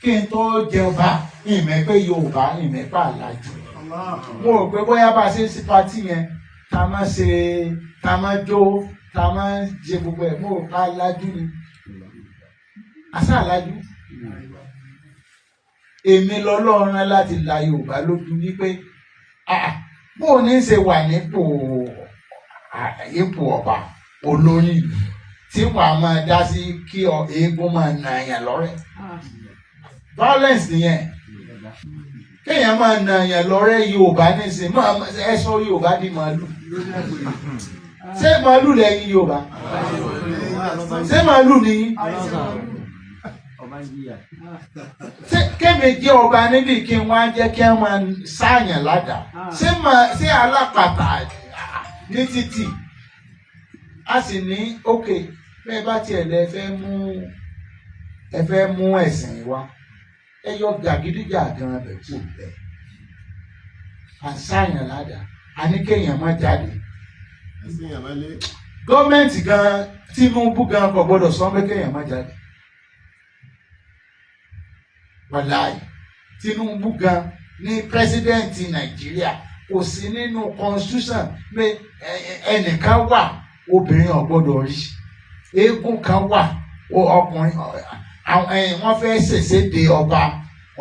Kí n tó jẹ ọba, ìmọ̀ pé Yorùbá ìmọ̀ pé àlàjù. Mo rò pé bóyá bá a ṣe ń sí party yẹn, tá a máa ṣe, tá a máa jó, tá a máa ṣe gbogbo ẹ̀, mo rò pé alájú ni. Àṣà àlájú. Èmi lọ́lọ́run rán láti la Yorùbá lójú wípé bó o ní ṣe wà nípò ipò ọba olórí ìlú tí wàá máa dá sí kí eégún máa nà yàn lọ́rẹ́. Violence nìyẹn. Kéèyàn máa nà yàn lọ́rẹ́. Yorùbá nísìnyí máa ẹ sọ Yorùbá di màálù. Ṣé màálù lẹ́yìn Yorùbá? Ṣé màálù nìyí? Ṣé kémi jẹ́ ọba níbi kí n wá jẹ́ kí wọ́n máa sáàyàn ládàá? Ṣé alápàtà ní títì? A sì ní òkè bẹ́ẹ̀ bá tiẹ̀ lẹ fẹ́ mú, ẹ fẹ́ mú ẹ̀sìn wa, ẹ yọ gàgídíjàgan bẹ̀ kú bẹ́ẹ̀. À ń sáàyàn ládàá, a ní kéèyàn má jáde. Gọ́ọ̀mẹ̀ntì gan, Tinubu gan kò gbọ́dọ̀ sọ pé kéèyàn má jáde. Wàláì, Tinubu gan ní president Nàìjíríà, kò sí nínú constitution pé ẹnìkan wà, obìnrin ò gbọ́dọ̀ rí, eégún kan wà, ọkùnrin, wọ́n fẹ́ ṣèṣe de ọba,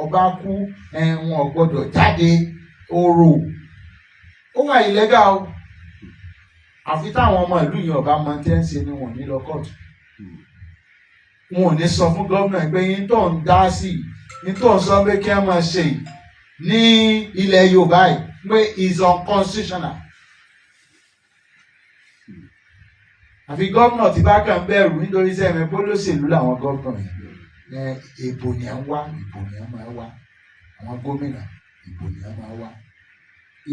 ọba kú, wọn ò gbọ́dọ̀ jáde. Orò ó wà illegal o. Àfi táwọn ọmọ ìlú yẹn ọba mọ tí ń ṣe ni wọn ò ní lọ kóòtù, wọn ò ní sọ fún gómìnà pé yín tó ń dá sí, yín tó ń sọ pé kí wọ́n máa ṣe ní ilẹ̀ Yorùbá yìí pé is unconstitutional. Àfi gómìnà tí bá kàn bẹ̀rù nítorí sẹ́mi pé olóṣèlú làwọn gómìnà yẹn. Ìbò ni à ń wá, ìbò ni à máa wá. Àwọn gómìnà, ìbò ni à máa wá.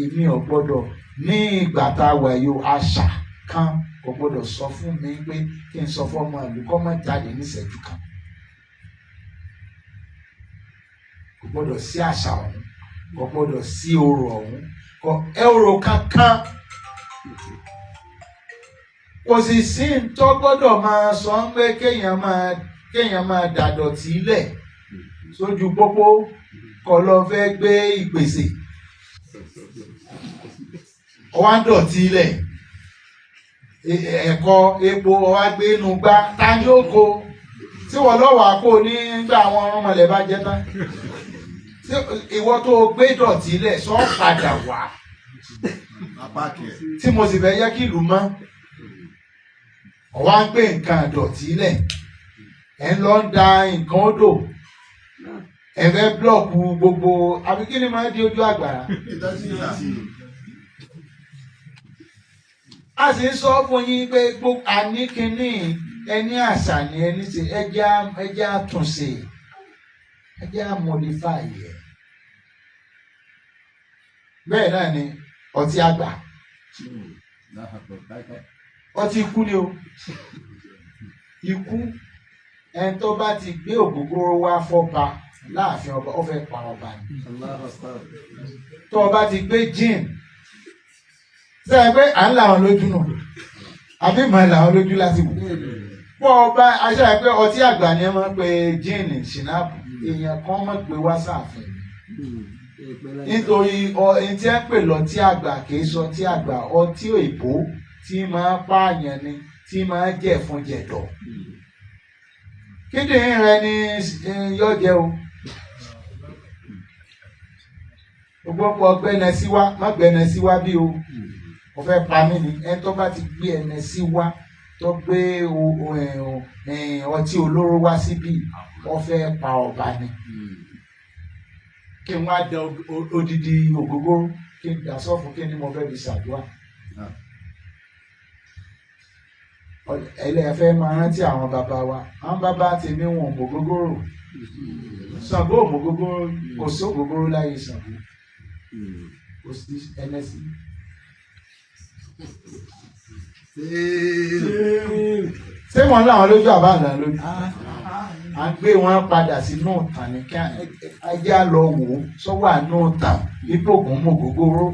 Èmi ò gbọ́dọ̀ ní ìgbà tá a wà yìí, àṣà kan kò gbọ́dọ̀ sọ fún mi pé kí n sọ fún ọmọ ìlú kó má jáde níṣẹ́jú kan. Kò gbọ́dọ̀ sí àṣà ọ̀hún, kò gbọ́dọ̀ sí orò ọ̀hún, kò orò kankan. Kò sì sí ntọ́ gbọ́dọ̀ máa sọ pé kéèyàn máa dàdọ̀tí lẹ̀ sójú pópó kó lọ fẹ́ gbé ìpèsè. Ọwá ń dọ̀tí lẹ̀, ẹ̀kọ́ epo ọwá gbé inú gbá, ta ni ó kó tí wọ́n lọ́wọ́ àpò nígbà àwọn ọmọlẹ̀ bá jẹ́ tán? Ìwọ tó gbé dọ̀tí lẹ̀ sọ padà wá tí mo sì fẹ́ yẹ kí ìlú mọ́. Ọwá ń gbé nǹkan dọ̀tí lẹ̀, ẹ̀ ń lọ da nǹkan odò, ẹ fẹ́ block gbogbo, àbí kí ni máa di ojú àgbàrá? A sì ń sọ fún yín pé gbogbo àníkíní ẹni àṣà ni ẹni ṣe, ẹjẹ́ àtúnṣe, ẹjẹ́ àmodify ẹ̀. Bẹ́ẹ̀ náà ni ọtí àgbà, ọtí ikú ni o. Ikú, ẹni tó bá ti gbé ògógóró wá fọ́ba láàfin ọba, ó fẹ́ pa ọba ni. Tó o bá ti gbé gin sẹ́yìn pé à ń là wọn lójú nù, àbí mọ̀ là wọn lójú láti wò pọ̀ ọba aṣọ ẹ̀ pé ọtí àgbà ni ẹ máa ń pe gin, ṣìnáàpù. Èèyàn kan mọ̀ pé wá sáàfin nítorí ẹni tí ẹ ń pè lọ́tí àgbà kì í sọ ọtí àgbà, ọtí òyìnbó tí máa pààyàn ni, tí máa jẹ̀ fún jẹ̀dọ̀. Kíndìnrín rẹ ni yóò jẹ o. Gbogbo ọ̀pọ̀ gbẹ́nẹ sí wá, má gbẹ́nẹ sí wá bí o, mo fẹ́ pa mí ni. Ẹni tó bá ti gbé ẹnẹ sí wá, tó gbé ọtí olóró wá síbí, wọ́n fẹ́ pa ọba ni. Kí n wá da odidi ògógóró, kí n dà sọ́fun, kí ni mo fẹ́ fi ṣàdúrà? Ẹlẹ́fẹ́ máa rántí àwọn bàbá wa. Àwọn bàbá tèmi wọn ò mọ ògógóró. Ṣàngó ò mọ ògógóró, kò sí ògógóró láyé Ṣàngó, kò sí ẹnẹsí. Ṣé wọn láwọn lójú àbá àlà lójú? À ń gbé wọn padà sínú ìtàn ní kí ajá lọ wò ó sọ́wọ́ àánú ìtàn ipò ògùn mọ ògógóró.